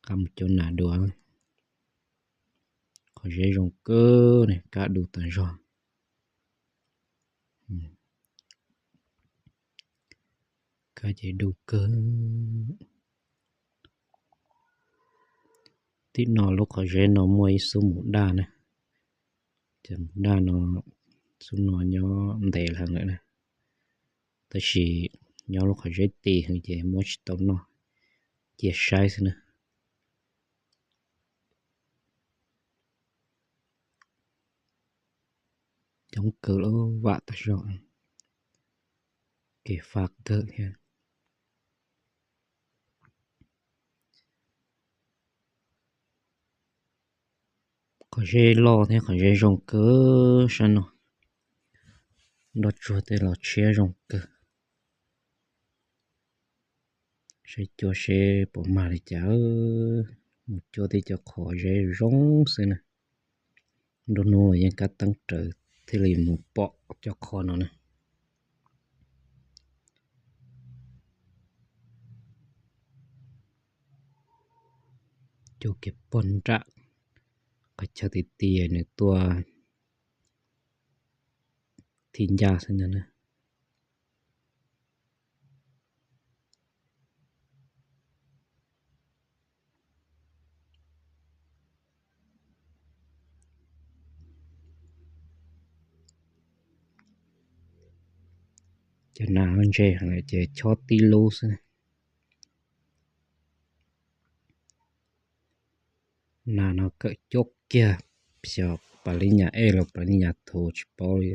Qab mus cuab nas dua. Qhov zeb zoo kawg ne, kab du tas zog. Kab ces du kawg. Tim no lub qhov zeb no muaj ib xub mus daj na. Ces mus daj no, xub no nyob ntev heev lawm na. Tab sis nyob lub qhov zeb ti heev ces muab tsis tau noj, cia saib xwb na. Coob kawg, vam tas zog, kev fab kawg thiab. Qhov zeb loj thiab qhov zeb zoo kawg sab no. Nroj tsuag tej los tshiab zoo kawg. Saib cuab seb puas mag li cas. Mus cuab tej cov qhov zeb zoo xwb na. Nruab hnub los yeej kab teeb raws thiaj li mus pom cov qhov no na. Cuab kiag pog nram qhov chaw ti ti nws tuaj thib ncaj xwb ntag na. Cov nas ntse heev lawm ces chob tib lub xwb. Nas no kawm cuab kiag, xyov pas li nyas ej los pas li nyas thuv tsis paub li.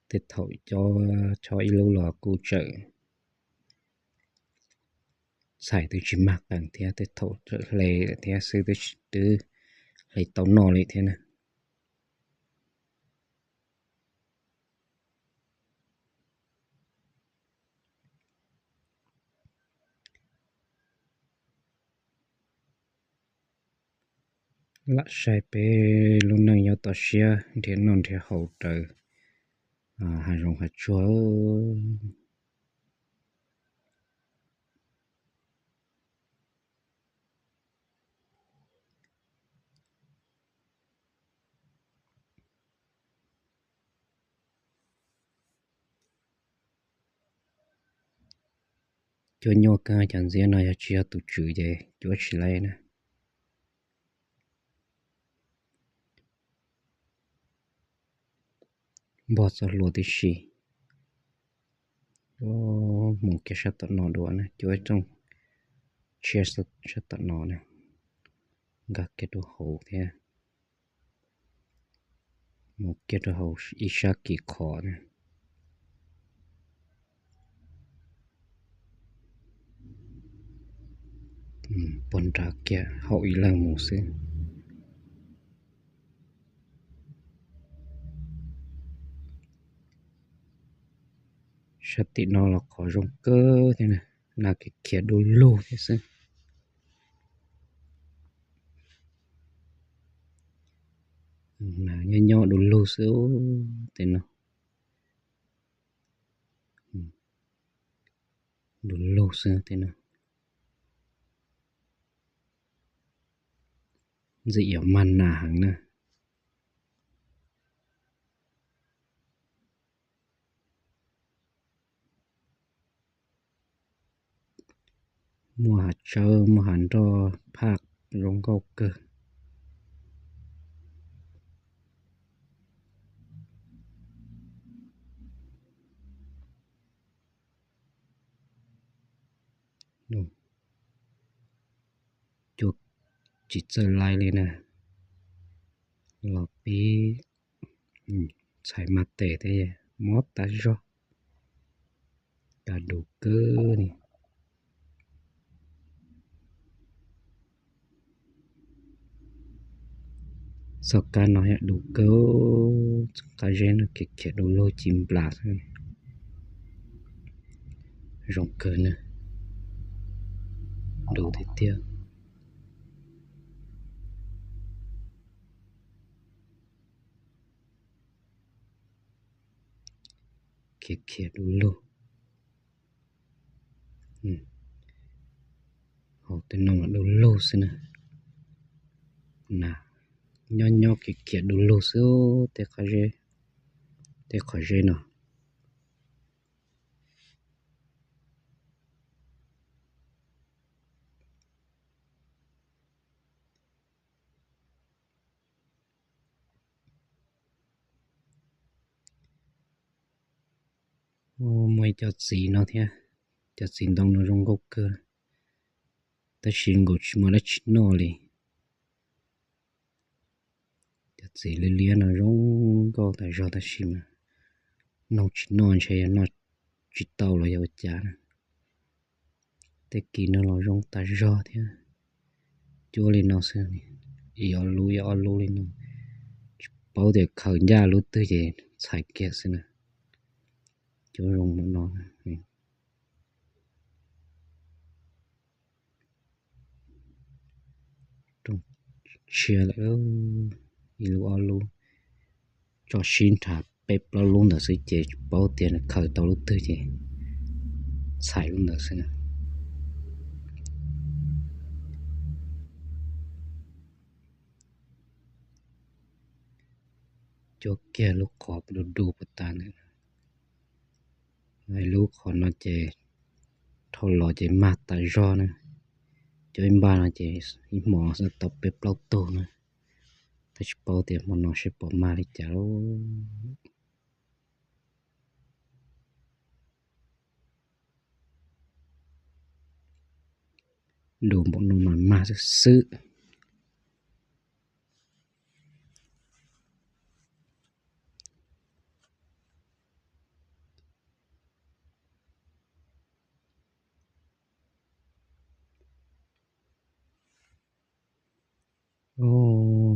Tej thaum chob ib lub los kuj tseem txhais twb tsis mag qees thiab, tej thaum tseem hle lawm thiab xwb, twb hle tau noj li thiab na. Lam saib peb lub neej nyob toj siab nrhiav noj nrhiav haus raws hav zoov hav tsuag. Cuab nyuaj kawg, cov ntxiab no yog tsis yog tus tswv ces cuab tsis laib na. Npog txoj hlua tib si. Mus kiag sab tom no dua na, cuab rooj tshiab sab tom no na, nkag kiag rau hauv thiab. Mus kiag rau hauv ib sab kis qhov na. Puag nrad kiag haum ib leeg mus xwb. Sab tim no los qhov zoo kawg thiab na, nas khiav khiav du lug thiab xwb. Nas nyob nyob du lug xwb tej no. Du lug xwb tej no. Ntxim yuav mag nas heev na. Muaj hav tsawb, muaj hav nroj phaj zoo nkauj kawg. Cuab tsis txawj laib li na. Los pib txhais mas tes thiab, mob tas zog. Kab du kawg li. Txoj kab no yog du kawg, txoj kab zeb no khiav khiav du lug ci nplas xwb. Zoo kawg na, du tiag tiag. Khiav khiav du lug. Tej no mas du lug xwb na. Na, nyob nyob kiv kiag du lug xwb tej qhov zeb, tej qhov zeb no. Muaj ib cov txiv no thiab, cov txiv ntoo no zoo nkauj kawg, tab sis nkaus tsis muaj dab tsi noj li. Cov txiv liab liab no zoo nkauj tas zog tab sis mas noog tsis noj, ntshe yog noj tsis tau los yog ua cas na. Tej kis no los zoo tas zog thiab, cuab li no xwb, ib ob lub ib ob lub li no, tsis paub tias khaws ncaj lub twg ces txhais kiag xwb na. Cuab zoo no. Rooj tshiab lawm, ib lub ob lub, tso sib nrhav peb plaub lub ntawd xwb ces tsis paub tias khaws tau lub twg ces txhais lub ntawd xwb. Cuab kiag lub qhov du du puas tas ntawd. Lub qhov no ces dhau los ces mag tas zog na. Cov ib npaj no ces ib hmo xwb tau peb plaub tug na. Tab tsis paub tias hmo no seb puas mag li cas lauj. Du npaum no mas mag xwb xwb.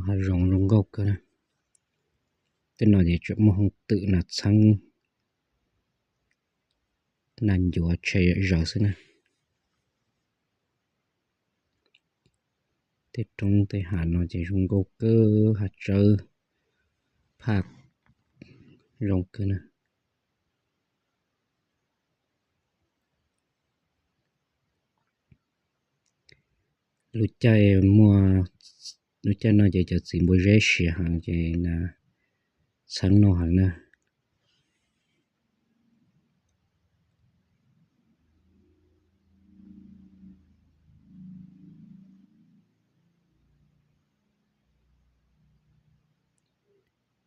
Hav zoov zoo nkauj kawg na. Tej no ces tseem muaj hoob twm nas txheeb, nas ncuav tshe zom zaws xwb na. Tej roob tej hav no ces zoo nkauj kawg, hav tsawb phaj zoo kawg na. Lub caij muaj, lub caij no ces cov txiv npua zeb siav heev ces nas txheeb no heev na.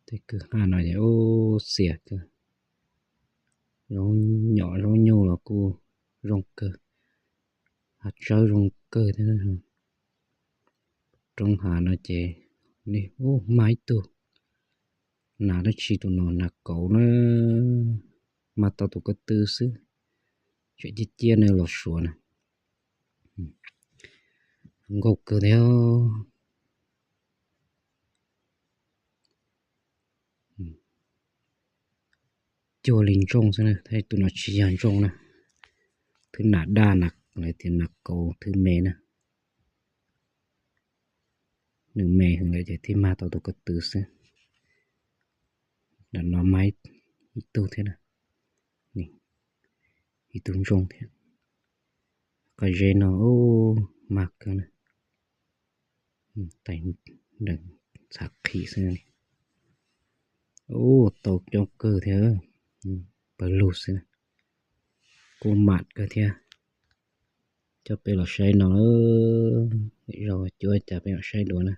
Tej kwj ha no ces ub xiam kawg, zoo nyom zoo nyuj los kuj zoo kawg, hav tsawb zoo kawg thiab. Roob hav no ces ub mag ib tug nas dab tsi tus no, nas kauv na, mag tau tus ko tw xwb, tseem ciaj ciaj na los suav na. Nkauj kawg thiab. Cuag li ntsooj xwb na, tab sis tus no tsis yog ntsooj na. Thwb nas daj na, lawv tias nas kauv thwb me na. Nws me heev lawm ces thiaj mag tau tus ko tw xwb. Ntawm no mag ib tug thiab na, ib tug ntsooj thiab. Qhov zeb no mag kawg na, tais nrees txhav qhis xwb. Ub, tau coob kawg thiab, pawg lug xwb, kuj mam kawg thiab. Coj peb los saib no, zaum cuab cas peb mam saib dua na.